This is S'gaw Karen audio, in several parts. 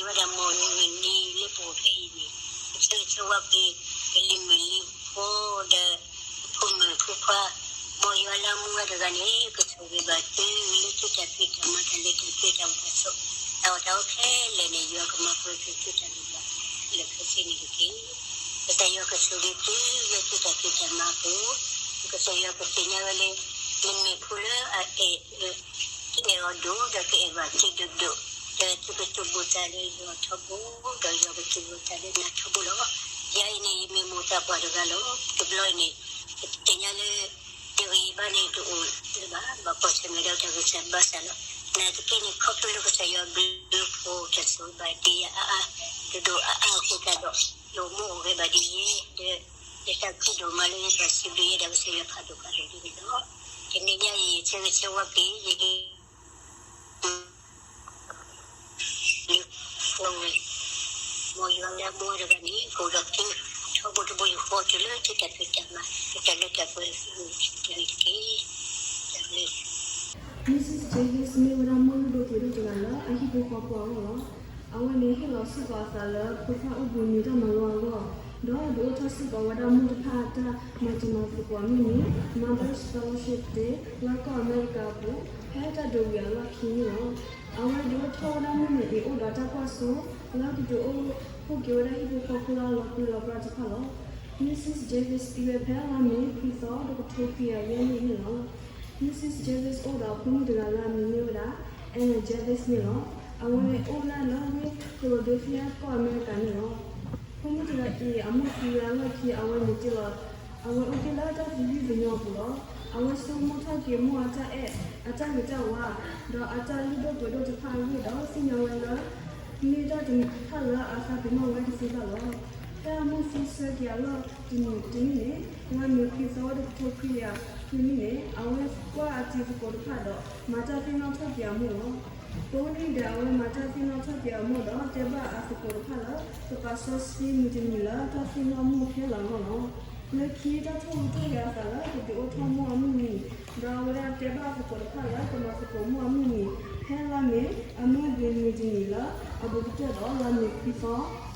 ဝဲဒၣ်မုၢ်နံၤလၢပအိၣ်ဖဲအံၤန့ၣ်, ကဆၢဂ့ၤဆၢဝါက့ၤ ကလံၤမုၣ်လံၤဖိဒီး ဖိမုၣ်ဖိခွါ, မ်ယွၤလၢအမူဝဲတဂၤန့ၣ် ကဆိၣ်ဂ့ၤဘၣ်သုလၢသုတၢ်ဖံးတၢ်မၤ တၢ်လဲၤတၢ်က့ၤ တၢ်အိၣ်တၢ်ဆိး တၢ်အီၣ်တၢ်အီခဲလၢာ်န့ၣ် ယွၤကမၤပှဲၤက့ၤသုတၢ်လိၣ်ဘၣ်လၢခဲဆ့န့ၣ်တက့ၢ်. ကစၢ်ယွၤကဆိၣ်ဂ့ၤသုလၢသုတၢ်ဖံးတၢ်မၤအပူၤ, ကစၢ်ယွၤကသ့ၣ်ညါဝဲလၢ နမ့ၢ်ဖိလၢအအဲၣ် ကအဲၣ်အီၤဒိၣ်ဒီးကအဲၣ်ဘၣ်သုဒိၣ်ဒိၣ်, ဒီးသုကတိၢ်ဘိၣ်သးလၢယွၤထီဘိ, ဒီးယွၤကတိၢ်ဘိၣ်သးလၢနၤထီဘိလီၤ. ယၤအံၤန့ၣ် ယမ့ၢ်မိၢ်သးပှၢ်တဂၤလီၤ. တဘျီအံၤန့ၣ် ယသ့ၣ်ညါလၢ ယဂံၢ်ယဘါန့ၣ်တအိၣ်လၢၤဘၣ်, ဘၣ်ကွၢ်ဆၢၣ်မဲာ်ဒီးတၢ်ဂံၢ်စၢ်ဘါစၢ်လီၤ. နာ်သက့န့ၣ် ခီဖျိလၢကစၢ်ယွၤဘျုးဖှိၣ်တၢ်ဆိၣ်ဂ့ၤဘၣ်ဒံးယၤအါအါ, ဒိၣ်ဒိၣ်အါအါအဃိသတးဒီး ယအိၣ်မူအိၣ်ဂဲၤဘၣ်ဒ်အံၤ, ဒီး ယသးခုဒိၣ်မးလၢယဘၣ်စံးဘျုးယဲဒၣ်ကစၢ်ယွၤဖးဒိၣ်ဖးထီဒ်န့ၣ်လီၤ. တနံၤညါအံၤ ဆၢဂ့ၤဆၢဝါက့ၤ ယ လၢ ဖျိဝဲ, မ်ယွၤလၢအမူဝဲတဂၤန့ၣ် ကအိၣ်ဒီးသု ထီဘိတဘိယူၢ်ဃီတုၤလၢသုတၢ်ဖံးတၢ်မၤ သုတၢ်လၢတၢ်ပှဲၤ သုတဂ့ၤတက့ၢ်. တၢ်ဘျုး Missus Davis မ့ၢ်ဝဲဒၣ်မိၢ်လုၢ်ဒိၣ်ပှ့ၤဒိၣ်တဂၤလၢအဟံၣ်ဖိဃီဖိအဂီၢ်လီၤ. အဝဲန့ၣ်ဟ့ၣ်လီၤစ့ၢ်ကီးအသးလၢဖိသၣ်အိၣ်ဘှံးနံၤတၢ်မၤလိအဂီၢ်, ဒီးဒုးအိၣ်ထီၣ်စ့ၢ်ကီးဝဲဒၣ်မိၢ်တဖၣ်အတၢ်မၤတံၤမၤသကိးအမုၢ်နံၤ Mother's Fellowship Day လၢကီၢ်အမဲရကၤအပူၤ ဖဲတၢ်ဒုးဝံၤအလီၢ်ခံန့ၣ်လီၤ. အဝဲဒုးအိၣ်ထီၣ်ဝဲဒၣ်မုၢ်နံၤအံၤ အိၣ်ဒီးတၢ်ကွၢ်စိ လၢကဒုးအိၣ်ဖှိၣ်က့ၤဝဲဒၣ်ဟံၣ်ဖိဃီဖိလၢအလီၤပြံလီၤပြါတဖၣ်လီၤ. Missus Davis သံဝဲဖဲလါမ့ၤခွံသီ တကထိခွံကယၤယဲၢ်နံၣ်န့ၣ်လီၤ. Missus Davis အိၣ်ဒီးအဖိမုၣ်တဂၤလၢအမံၤမ့ၢ်ဝဲဒၣ် Anna Jarvis န့ၣ်လီၤ. အဝဲအိၣ်ဒၣ်လၢဝ့ၢ် Philadelphia ကီၢ်အမဲရကၤန့ၣ်လီၤ. ဖိမုၣ်တဂၤအံၤ အမိၢ်သံဝဲအလီၢ်ခံ အဝဲန့ၣ်တ့ၢ်လီၤ အဝဲအိၣ်တ့ၢ်လၢတၢ်သယုၢ်သညိအပူၤလီၤ. အဝဲဆိကမိၣ်ထီၣ်က့ၤမိၢ်အတၢ်အဲၣ် အတၢ်ဂ့ၤတၢ်ဝါ ဒီးအတၢ်လုၢ်ဒိၣ်ပှ့ၤဒိၣ်တဖၣ်အဂ့ၢ်ဒီး သ့ၣ်ညါဝဲလၢ မ့ၢ်တၢ်တဖၣ်လၢအသးပ့ၤနီၣ်ဝဲတသ့ဘၣ်လီၤ. ဖဲအမိၢ်သံဆၢက့ၤအလီၢ်တနံၤန့ၣ် လါမ့ၤခွံသီ တကထိခွံကယၤခွံနံၣ်န့ၣ် အဝဲကွၢ်အတံၤသကိးတဖၣ်ဒီး မၤတၢ်သ့ၣ်နီၣ်ထီၣ်က့ၤအမိၢ်လီၤ. ကိးနံၤဒဲး အဝဲမၤတၢ်သ့ၣ်နီၣ်ထီၣ်က့ၤအမိၢ်ဒီး တဲဘၣ်အသကိးတဖၣ်လၢ ကပာ်စီဆှံမုၢ်တနံၤလၢတၢ်သ့ၣ်နီၣ်မိၢ်ခဲလၢာ်အဂီၢ်လီၤ. လၢခံတၢ်ထိၣ်ဟူးထိၣ်ဂဲၤအသးလၢကဒုးအိၣ်ထီၣ်မိၢ်အမုၢ်နံၤ, ဒီးအဝဲဒၣ်တဲဘၣ်အသကိးတဖၣ်လၢကမၤသကိးမိၢ်အမုၢ်နံၤ ဖဲလါမ့ၤအမုၢ်ဘှံးနံၤတနံၤလၢအဘူးကတၢၢ်ဒီးလါမ့ၤခွံသီ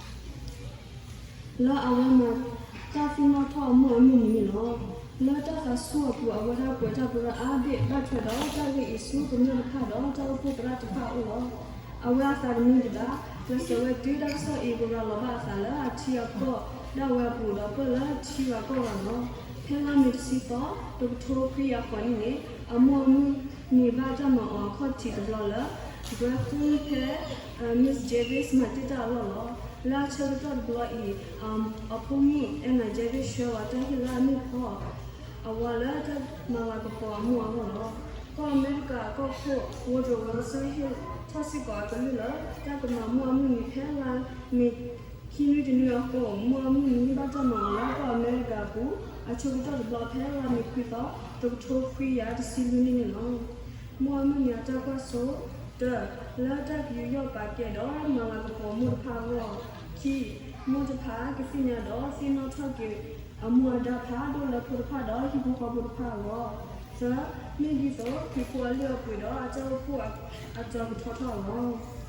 လၢအဝဲမၤတၢ်သ့ၣ်နီၣ်ထီၣ်အမိၢ်အမုၢ်နံၤန့ၣ်လီၤ. လၢတၢ်သးစူၤအပူၤ အဝဲဒၣ်ပှဲၤတၢ်ပရၢအါဘ့ၣ် ဘၣ်ထွဲဒီးတၢ်ဂ့ၢ်အံၤဆူကမျၢၢ်တဖၣ်ဒီးတၢ်အိၣ်ဖှိၣ်သရၣ်တဖၣ်အအိၣ်လီၤ. အဝဲအသးတမံၤဒံးဘၣ်, ကျဲးစၢးဝဲတုၤတၢ်ကစီၣ်အံၤ ကရၤလီၤဘၣ်အသးလၢအထံအကီၢ်ဒၣ်ဝဲအပူၤ ဒီးပၢၢ်လၢထံဂၤကီၢ်ဂၤလီၤ. ဖဲလါမ့ၤတဆံသီ တကထိခွံကယၤဃိးနံၣ်န့ၣ် အမိၢ်အမုၢ်နံၤဘၣ်တၢ်မၤအီၤအခီၣ်ထံးတဘျီလၢ ပှဲၤဃုဖဲ Miss Jarvis မၤတ့ၢ်တၢ်အလီၢ်လီၤ. လၢအဆၢကတီၢ်တဘျီအံၤ အဖိမုၣ် Anna Jarvis ဆှၢဝဲတၢ်ဟ့ၣ်လၢအမ့ၢ်ဖီအဝၤလၢတၢ်မၤလၤကပီၤအမိၢ်အဂီၢ်လီၤ. ကီၢ်အမဲရကၤအကီၢ်ခိၣ် Woodrow Wilson ဟ့ၣ်ထီၣ်စ့ၢ်ကီးအကလုၢ်လၢ တၢ်ကမၤမိၢ်အမုၢ်နံၤဖဲလါမ့ၤခံနွံတနွံအဃိ မိၢ်အမုၢ်နံၤဘၣ်တၢ်မၤအီၤလၢ ကီၢ်အမဲရကၤအပူၤ အဆၢကတီၢ်တဘျီဖဲလါမ့ၤခွံသီ တကထိခွံကယၤတဆံလွံၢ်နံၣ်န့ၣ်လီၤ. မိၢ်အမုၢ်နံၤအတၢ်ကွၢ်စိ, တၢ, လၢတၢ်ကယူးယီၣ်ပာ်ကဲဒီးမၤလၤကပီၤမိၢ်တဖၣ်အဂီၢ်, ခံ, မိၢ်တဖၣ်ကသ့ၣ်ညါဒီးသ့ၣ်နီၣ်ထီၣ်က့ၤအမိၢ်အဒါဖးဒိၣ်လၢဖိတဖၣ်ဒီးဟံၣ်ဖိဃီဖိတဖၣ်အဂီၢ်, သၢ, မ့ၢ်ဒ်သိးခရံာ်ဖိအလုၢ်အပှ့ၤဒီးအတၢ်အိၣ်ဖှိၣ်အတီၤကထီထီၣ်အဂီၢ်.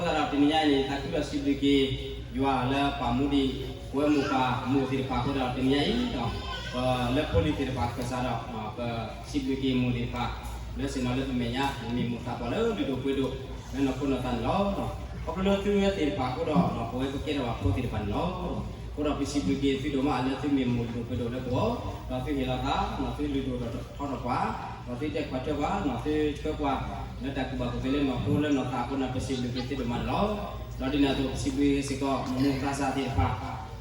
အဃိသတးဒီးတနံၤညါအံၤန့ၣ် သးခုဒီးစံးဘျုးက့ၤ ယွၤလၢပာ်မူဒံး ပဝဲမိၢ်ပၢ်မိၢ်သ့ၣ်တဖၣ်အဃိဒီးတနံၤညါအံၤဒီး ပလၢဖိလံၤသ့ၣ်တဖၣ်ခၢၣ်စးဒီး ပစံးဘျုးက့ၤမိၢ်သ့ၣ်တဖၣ် လၢဆ့ၣ်နီၤလၢပမဲာ်ညါ မ့ၢ်မိၢ်သးပှၢ်လၢလုၢ်ဒိၣ်ပှ့ၤဒိၣ် လၢနီၢ်ခိနီၢ်သးန့ၣ်လီၤ. ခီဖျိလၢသုဝဲသ့ၣ်တဖၣ်အဃိဒီး ပဝဲပကဲထီၣ်ဘၣ်ဖိသ့ၣ်တဖၣ်န့ၣ်လီၤ. အဃိဒီးပစံးဘျုးက့ၤသုဒိၣ်မးလၢသုမ့ၢ်မိၢ်လုၢ်ဒိၣ်ပှ့ၤဒိၣ်လၢပဂီၢ် ဒီးသုဟ့ၣ်လီၤသး သုလုၢ်ဒိၣ်ထီၣ်ထီထီၣ်ပှၤ ဒီးသုတဲခွးထွဲပှၤ သုဆှၢပှၤ လၢတၢ်ကူၣ်ဘၣ်ကူၣ်သ့လၢနီၢ်ခိလၢနီၢ်သးအဃိန့ၣ် ပစံးဘျုးက့ၤသုဒိၣ်မးန့ၣ်လီၤ. ဒီးဒ်န့ၣ်အသိး ပစံးဘျုးစ့ၢ်ကီး မိၢ်သးစၢ်သ့ၣ်တဖၣ်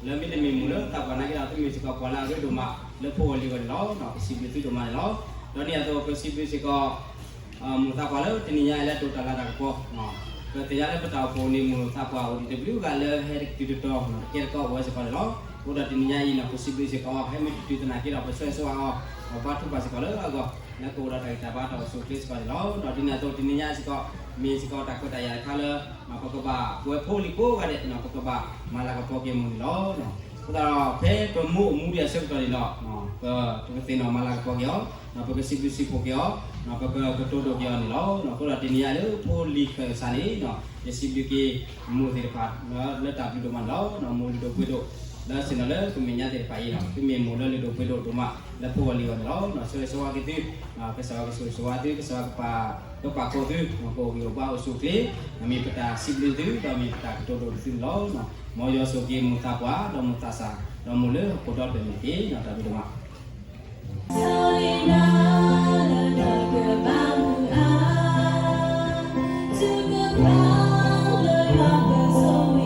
လၢမ့တမ့ၢ်မိၢ်လၢသးပှၢ်နာ်က့ဒီး သုမ့ၢ်စ့ၢ်ကီးပှၤလၢအရ့ဒိၣ်မး လၢဖိဂီၢ်လံၤဂီၢ်န့ၣ်လီၤ. ပစံးဘျုးသုဒိၣ်မးန့ၣ်လီၤ. ဒီးဒ်န့ၣ်အသိး ပစံးဘျုးစ့ၢ်ကီး မိၢ်သးပှၢ်လၢတနံၤညါအံၤလၢဒိးတၢ်လၤတၢ်ကပီၤ ပသ့ၣ်ညါလၢပတၢ်အိၣ်ဖှိၣ်န့ၣ် မိၢ်သးပှၢ်အိၣ်ဒံးတဘျုးဂၤလၢဟဲတုၤတတီၤ တကဲတကီအိၣ်ဝဲစ့ၢ်ကီးန့ၣ်လီၤ. အဃိဒီးတနံၤညါအံၤန့ၣ် ပစံးဘျုးစ့ၢ်ကီး ဟဲမ့ၢ်တတုၤသနာ်က့ဒီး ပဆၢဂ့ၤဆၢဝါအီၤ ပဘါထုကဖၣ်စ့ၢ်ကီးလၢအဂီၢ် လၢကအိၣ်ဒီးတၢ်ဂံၢ်တၢ်ဘါတၢ်အိၣ်ဆူၣ်အိၣ်ချ့စ့ၢ်ကီးန့ၣ်လီၤ. ဒီးဒ်န့ၣ်အသိးတနံၤညါစ့ၢ်ကီး မ့ၢ်စ့ၢ်ကီးတၢ်ခွဲးတၢ်ယာ်တခါလၢ ပကဘၣ်ပဝဲဖိလံၤကိးဂၤဒဲး ပကဘၣ်မၤလၤကပီၤက့ၤမိၢ်န့ၣ်လီၤ. အဃိသတးဒီး ဖဲပမူအမူဒံးအဆၢကတီၢ်န့ၣ်ဒီး ပကသ့ၣ်နီၣ်မၤလၤကပီၤက့ၤအီၤ ပကစံးဘျုးစံးဖှိၣ်က့ၤအီၤ ပကကတိၤဒိၣ်က့ၤအီၤန့ၣ်လီၤ. အဃိဒီးတနံၤညါလၢဖိလံၤခၢၣ်စးန့ၣ် ယစံးဘျုးက့ၤမိၢ်သ့ၣ်တဖၣ် လၢတၢ်ဘျုးဒိၣ်မးန့ၣ်လီၤ. မိၢ်လုၢ်ဒိၣ်ပှ့ၤဒိၣ် လၢဆ့ၣ်နီၤလၢကမဲာ်ညါသ့ၣ်တဖၣ်အံၤ သုမ့ၢ်မိၢ်လၢလုၢ်ဒိၣ်ပှ့ၤဒိၣ်ဒိၣ်မး လၢဖိဂီၢ်လံၤဂီၢ်န့ၣ်လီၤ. ဆၢဂ့ၤဆၢဝါက့ၤသု ကစၢ်ယွၤကဆိၣ်ဂ့ၤဆၢဝါသု ကစၢ်ယွၤကပာ် ကပာ်ကီၤသု ကအိၣ်ဂံၢ်အိၣ်ဘါအိၣ်ဆူၣ်အိၣ်ချ့ မ့ၢ်ပတၢ်စံးဘျုးသု ဒီးမ့ၢ်ပတၢ်ကတိၤဒိၣ်သုန့ၣ်လီၤ. မ်ယွၤဆိၣ်ဂ့ၤက့ၤမိၢ်သးပှၢ် ဒီးမိၢ်သးစၢ် ဒီးမိၢ်လၢဟီၣ်ခိၣ်ဒီတဖျၢၣ်န့ၣ်တက့ၢ်. တၢ်ဘျုးဒိၣ်မး.ဒီးကစၢ်ယွၤလၢပက့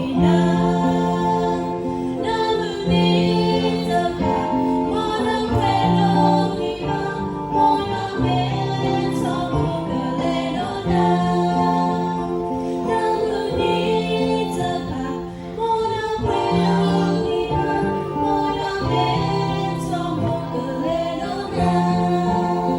ၤန့ၣ်မူဒံး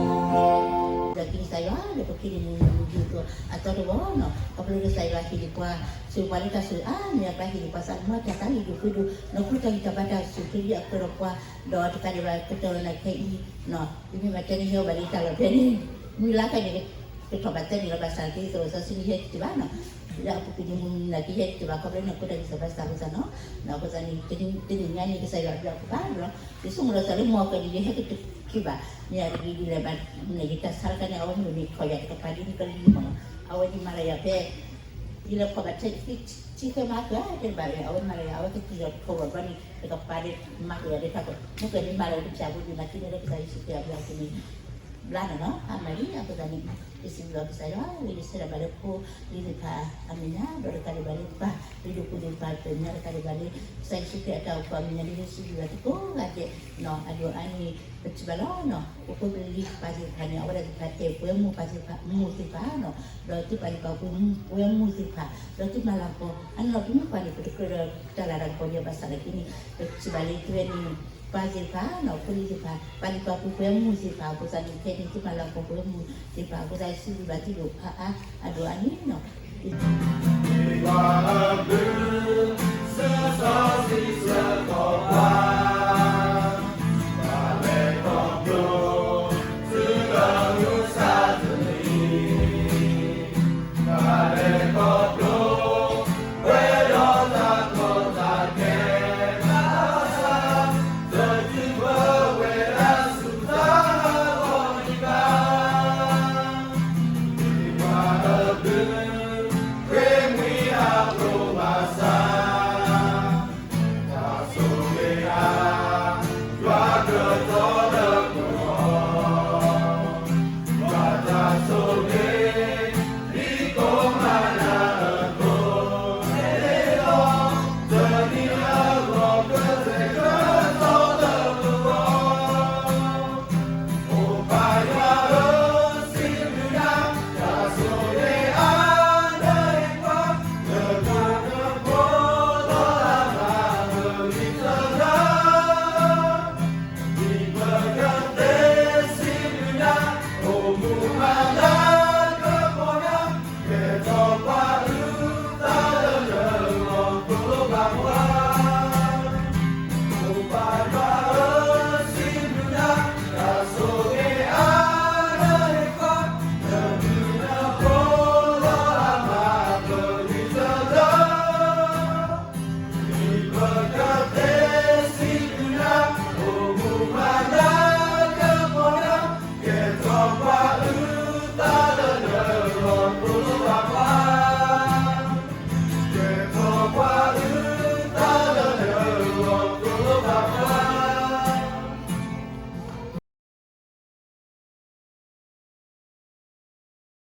အသိးအသီတဝီနီၤ ခီဖျိလၢကစၢ်ယွၤဟ့ၣ်ဒံးပှၤ ဆိၣ်ပှၤလၢတၢ်ဆိၣ်အါမံၤအကျါ ဟ့ၣ်ဒံးပှၤသးသမူတၢ်သးဂ့ၢ်ဒိၣ်ပှ့ၤဒိၣ် နီၢ်ခိတၢ်ဂံၢ်တၢ်ဘါတၢ်ဆိၣ်ဂ့ၤအကတီၢ်ဒီးပှၤ ဒီးတကးဒံးဘၣ်ကတီၢ်လၢနခဲအံၤ ပမ့ၢ်ဘၣ်တဲန့ၣ်ဟဲဘၣ်လံတၢ်လီၢ်ဖဲန့ၣ် မုၢ်လါခါန့ၣ် ကထီၣ်ဘၣ်တဲန့ၣ်လီၤ ဘၣ်ဆၣ်က့ၤသိးစီဆှံန့ၣ်ဟဲတဘၣ်နီၤ လၢအပူၤကွံာ်န့ၣ်မူနၤက့ၤဟဲတဘၣ်ခီဖျိန့ၣ် ခိတၢ်ဂံၢ်စၢ်ဘါစၢ်အဃိသတးနီၤ အဃိသတးန့ၣ် တနံၤညါန့ၣ် ကစၢ်ယွၤအဘျုးအဖှိၣ်ဘၣ်ဒီး ယဆိကမိၣ်လီၤသးလၢမုၢ်ကနံၤဒ်ဟဲက့ၤတက့ၤဘၣ် မ့ၢ်အဂ့ၢ်ဒ်လဲၣ်ဘၣ် နယတၢ်ဆါတခါန့ၣ် အဝဲမ့ၢ်မ့ၢ်ခီၣ်ယၤတကပၤဒ်နကလံၤမ့ၢ်နီၤ အဝဲဒ်မၤလၢယၤဖဲ ဒ်လဲၣ်ခီၣ်ဘၣ်ထဲ ထံခဲမၤကၢ်တဲဘၣ် အဝဲမၤလၢယၤ အဝဲကတံၢ်လီၤထိၣ်လီၤဘျီန့ၣ် တကပၤဒ်မၤကၢ်ယၤဒ်တၢ်ကီ မုၢ်ကနံၤမၤလၢယတဖၠၣ်ပူၤဒ်မၤသံန့ၣ်လၢကစၢ်ယ့ၣ်ၡူးခရံာ်အဘျုးအဖှိၣ်န့ၣ် ဘျါနီၤနီၤ အါမးလံ အဃိသတးန့ၣ် ယစံးဘျုးကစၢ်ယွၤ လၢယဆၢထၢၣ်ဘၣ်လၢဖိလံၤသ့ၣ်တဖၣ်အမဲာ်ညါ ဒီးတကးဒံးဘၣ်လၢပၢ်လံၤဒိၣ်ပှ့ၤဒိၣ်တဖၣ်မဲာ်ညါ ဒီးတကးဒံးဘၣ်လၢ ကစၢ်ယ့ၣ်ၡူးခရံာ်အတၢ်အိၣ်ဖှိၣ်အမဲာ်ညါ လၢယစံးဘျုးဘၣ်သုကိးဂၤဒဲးနီၤ အဒိၣ်အါန့ၣ် ပထံၣ်ဘၣ်လီၤနီၤ ပဖိပလံၤပၢ်သ့ၣ်တဖၣ်န့ၣ် အဝဲဒၣ်သ့ၣ်တဖၣ်အဲၣ်ပဝဲမိၢ်ပၢ်သ့ၣ်တဖၣ် မိၢ်သ့ၣ်တဖၣ်နီၤ ဒီးသုပာ်လုၢ်ပာ်ပှ့ၤပဝဲမိၢ်သ့ၣ်တဖၣ် ဒီးသုမၤလၤကပီၤ အနီၢ်ပမ့ၢ်ကွၢ်န့ၣ် ပတကြၢးဒီးတၢ်လၤတၢ်ကပီၤယဲဘၣ်ဆၣ်နာ်က့န့ၣ် ပထံၣ်ဘၣ်လၢသုဝဲန့ၣ် ပၢ်သ့ၣ်တဖၣ်နီၤ ဖိလံၤသ့ၣ်တဖၣ် ပာ်လုၢ်ပာ်ပှ့ၤပဝဲမိၢ်သ့ၣ်တဖၣ် အဃိသတးန့ၣ် ခဲအံၤန့ၣ် သုမၤလၤကပီၤပဝဲမိၢ်သ့ၣ်တဖၣ် အဃိသတးန့ၣ် စံးဘျုးဘၣ်သုဒိၣ်အါအါ အဒိၣ်အါန့ၣ်နီၤ Viva a Blue, Sasa Sisi.